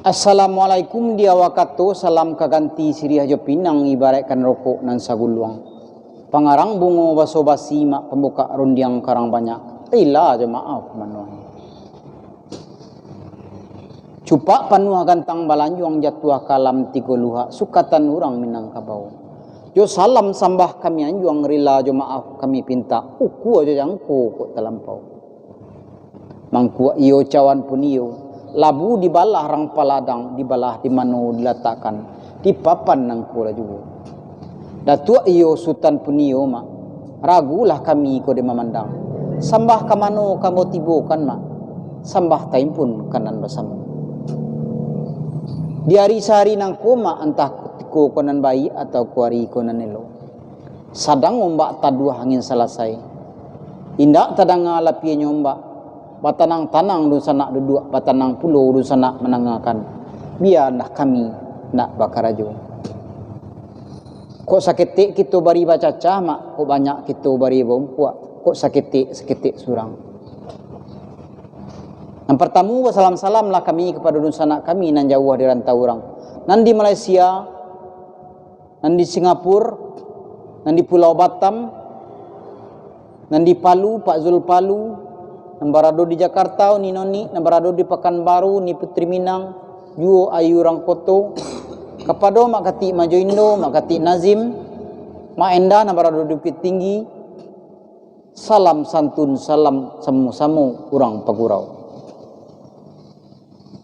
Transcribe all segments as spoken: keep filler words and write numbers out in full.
Assalamualaikum di awak kato, salam ka ganti siriah jo pinang, ibaraikkan rokok nan saguluang. Pangarang bungo baso basi, mak pambukak rundiang karang banyak, rila jo maaf manuahi. Cupak panuah gantang balanjuang, jatuah kalam tigo luhak, sukatan urang Minangkabau. Jo salam sambah kami anjuang, rila jo maaf kami pintak, ukua jo jangko kok talampau. Mangkuak iyo, cawan pun iyo, labu dibalah rang paladang, dibalah di mano dilatakkan, di papan nangko lah juo. Datuak iyo, sutan pun iyo, mak, ragulah kami ko dek mamandang. Sambah ka mano ka ambo tibokan, mak, sambah taimpun ka nan basamo. Di ari sahari nangko, mak, antah kutiko ko nan baiak atau ko ari ko nan elok. Sadang ombak taduah angin salasai. Indak tadanga lapienyo ombak. Batanang-tanang dunsanak duduak, batanang pulo dunsanak mandangakan. Bia ndak kami ndak bakarajo. Kok saketek kito bari bacacah, mak, kok banyak kito bari baumpuak, kok saketek, saketek surang. Nan partamu, basalam-salamlah kami kapado dunsanak kami nan jauah di rantau urang, nan di Malaysia, nan di Singapura, nan di Pulau Batam, nan di Palu, Pak Zul Palu, nan barado di Jakarta, Uni Noni, nan barado di Pakanbaru, Uni Putri Minang, juo Ayu Rangkoto, kapado Mak Katik Majo Indo, Mak Katik Nazim, Mak Endah nan barado di Bukittinggi, salam santun, salam samo-samo urang pagurau.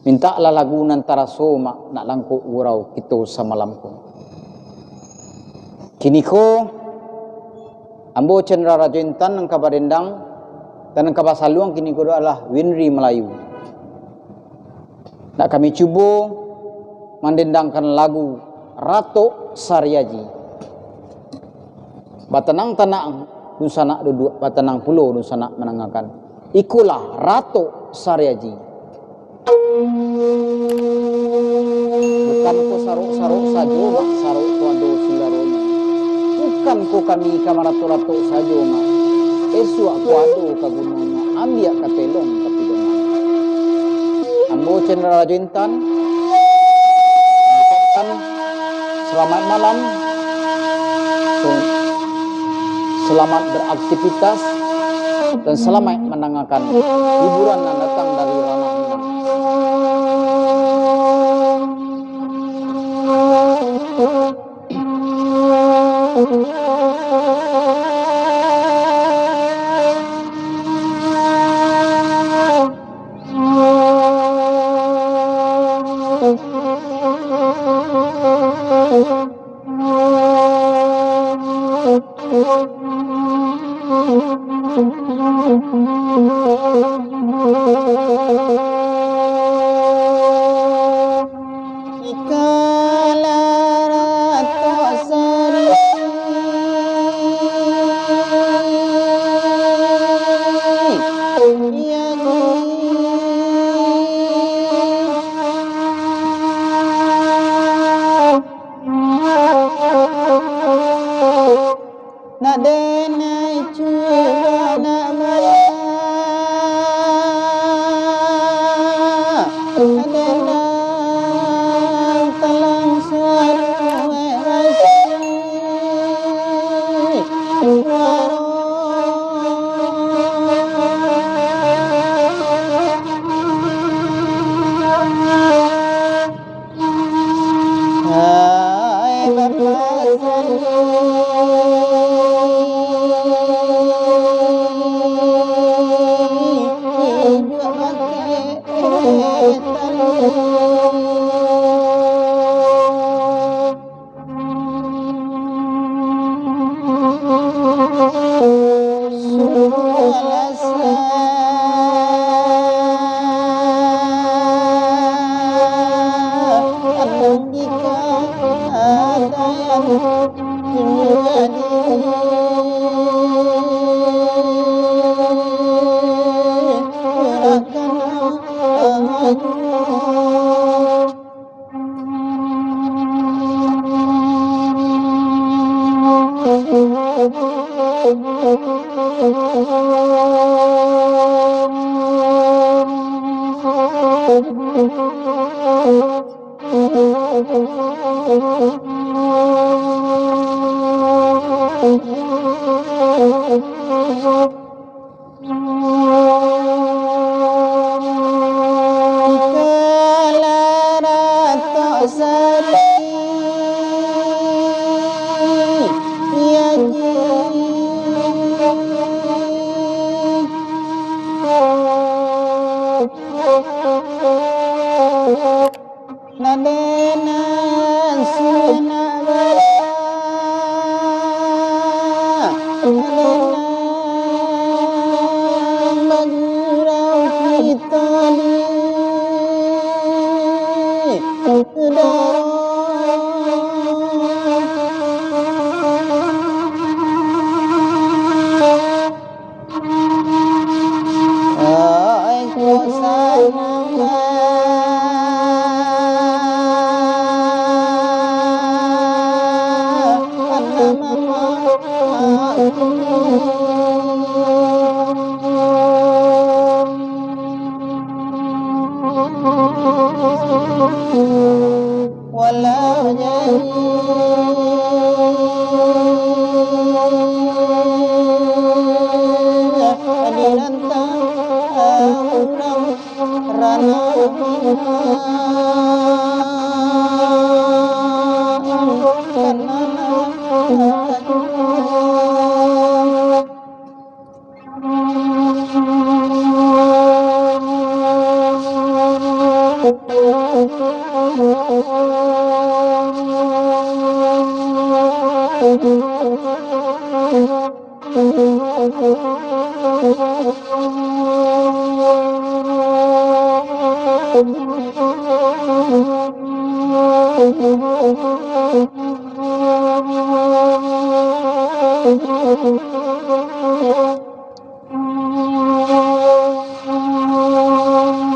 Mintaklah lagu nan taraso, mak, nak langkok gurau kito samalam ko. Kiniko, ambo Chandra Rajo Intan nan ka badendang, dan nan ka basaluang kiniko adalah Winry Melayu. Nak kami cubo mandendangkan lagu Ratok Sariaji. Batanang-tanang dunsanak duduak, batanang pulo dunsanak mandangakan. Ikolah Ratok Sariaji. Bukan ko sarok-sarok sajo, mak, sarok ko ado silaronyo. Bukan ko kami ka maratok-ratok sajo, mak. Esuak ko ado ka gunonyo, ambiak ka telong ka pidoman. Ambo Chandra Rajo Intan, mengucapkan selamat malam, selamat beraktivitas, dan selamat mendengarkan hiburan yang datang dari Ranah Minang. Ikalah ratok sari. Iya, nak denai cuba nak maya. Nak denai talang saruek rasi. Suaro. Hai Bapa Sani, ijuak bakeh tanu. Kalarak tok sari, ya Ji. Nan dena sunak bala, nan dena bagurau kito di udara. Ai, kok sanang, anak mamaku. Walau jadi di rantau urang ranau.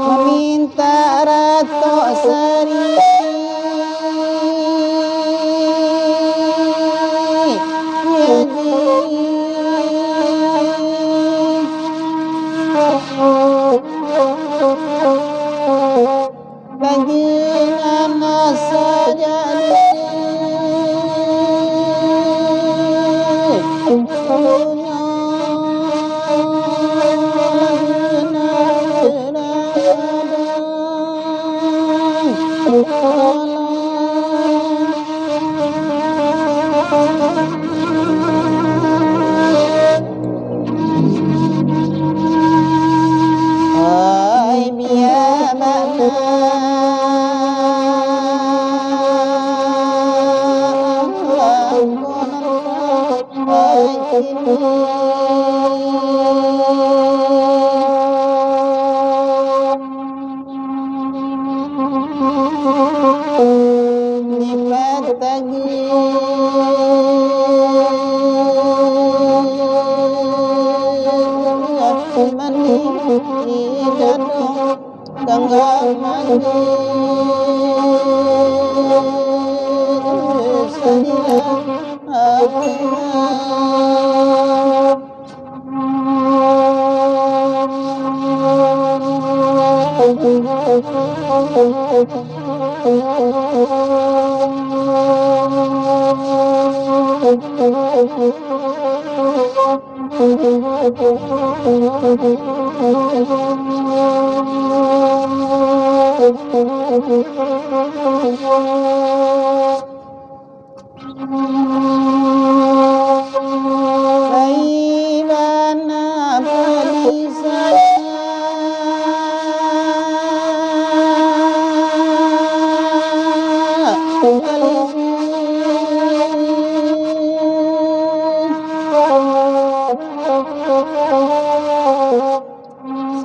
Mamintak ratok sari, ya Ji. Kanjian asa jadi, punyo lagu nan terang. Ai, bia bana, ai, kini. Dipatagi manih di dado, tangga manih sadilah. Lai bana padisan.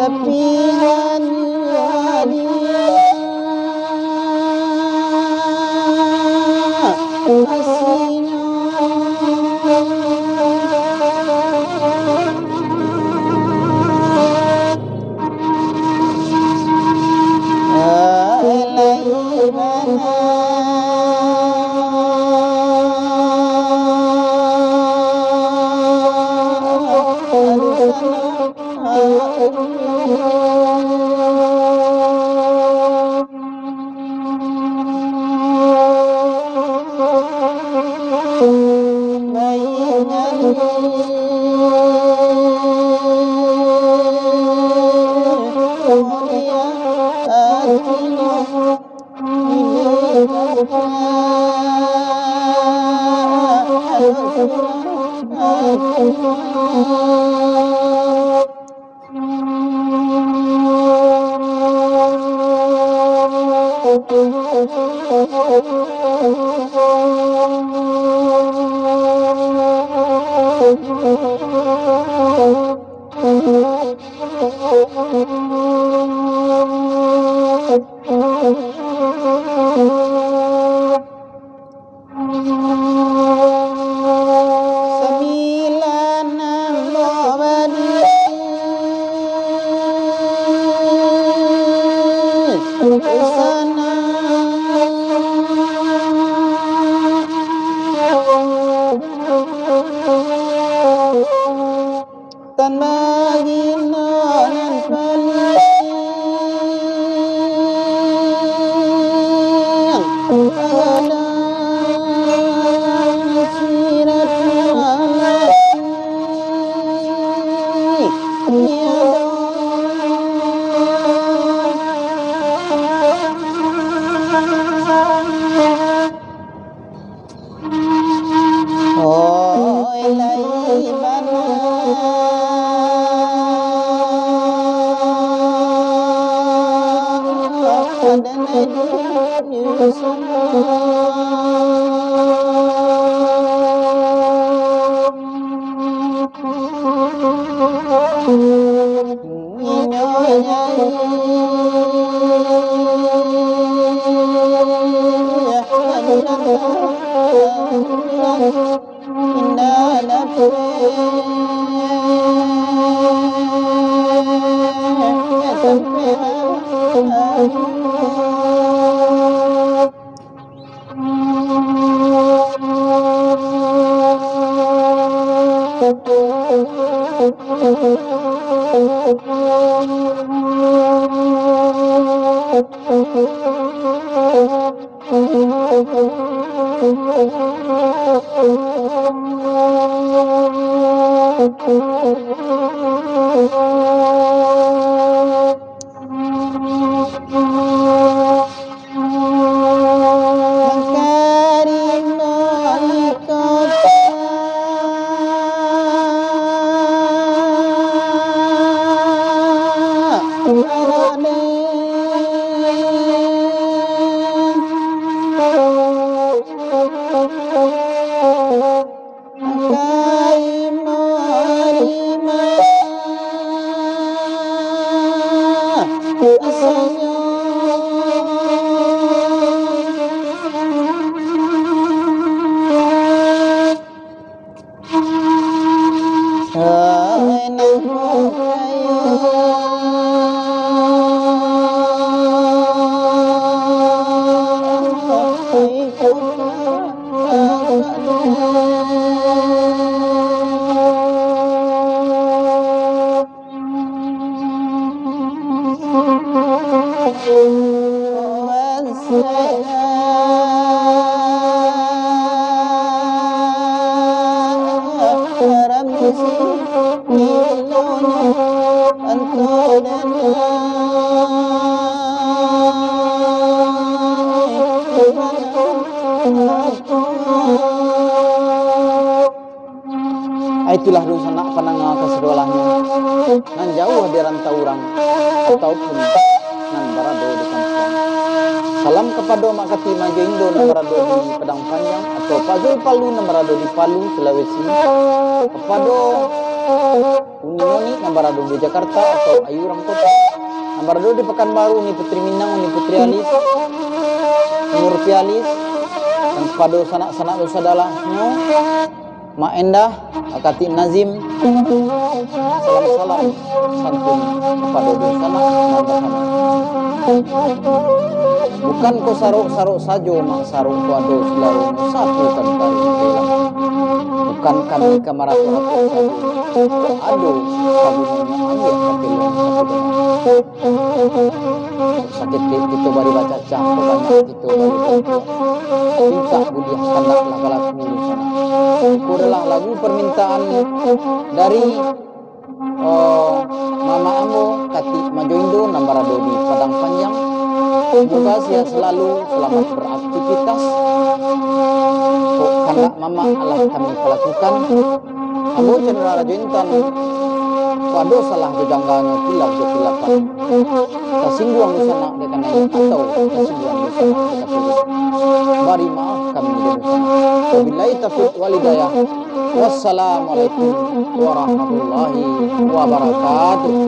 Sapian hadiah asinyo. Alah ibana. Sambilan ambo badiah di sana. Tan bagino nan paliang pagadang siratulalahi. Oih, lai bana den di dusun. Kai marima rasonyo. Ai, nan bukai. Itulah dunsanak pandanga kasadolahnyo, nan jauah di rantau urang, ataupun nan barado di kampuang. Salam kapado Mak Katik Majo Indo nan barado di Padang Panjang, atau Pak Zul Palu nan barado di Palu, Sulawesi. Kapado Uni Moni nan barado di Jakarta atau Ayu Urang Kota, nan barado di Pakanbaru, Uni Putri Minang, Uni Putri Alis, Uni Rupi Alis, dan kapado sanak-sanak basadalahnyo, Mak Endah, Mak Katik Nazim, salam-salam santun kapado dunsanak nan basamo. Bukan ko sarok-sarok sajo, Mak, sarok ko ado sudaronyo, sapu ka ditaruih ka ilang. Bukan kami ka maratok-ratok sajo, ado sagunonyo ambiak ka pelong sapu. Saketek kito bari bacacah, banyak kito bari babuah. Pintak buliah kandaklah balaku dunsanak. Iko adalah lagu permintaan dari, eh, mamak ambo, Katik Majo Indo, nan barado di Padang Panjang. Semoga sehat selalu, selamat beraktivitas. Kok kandak mamak alah kami palakukan. Ambo Chandra Rajo Intan, kok ado salah jo jangganyo, khilaf jo khilapan, tasingguang dunsanak dek kanai, atau tasingguang dunsanak dek katuruik, bari maaf kami dek dunsanak. Wabillahi taufiq wal hidayah. Wassalamualaikum warahmatullahi wabarakatuh.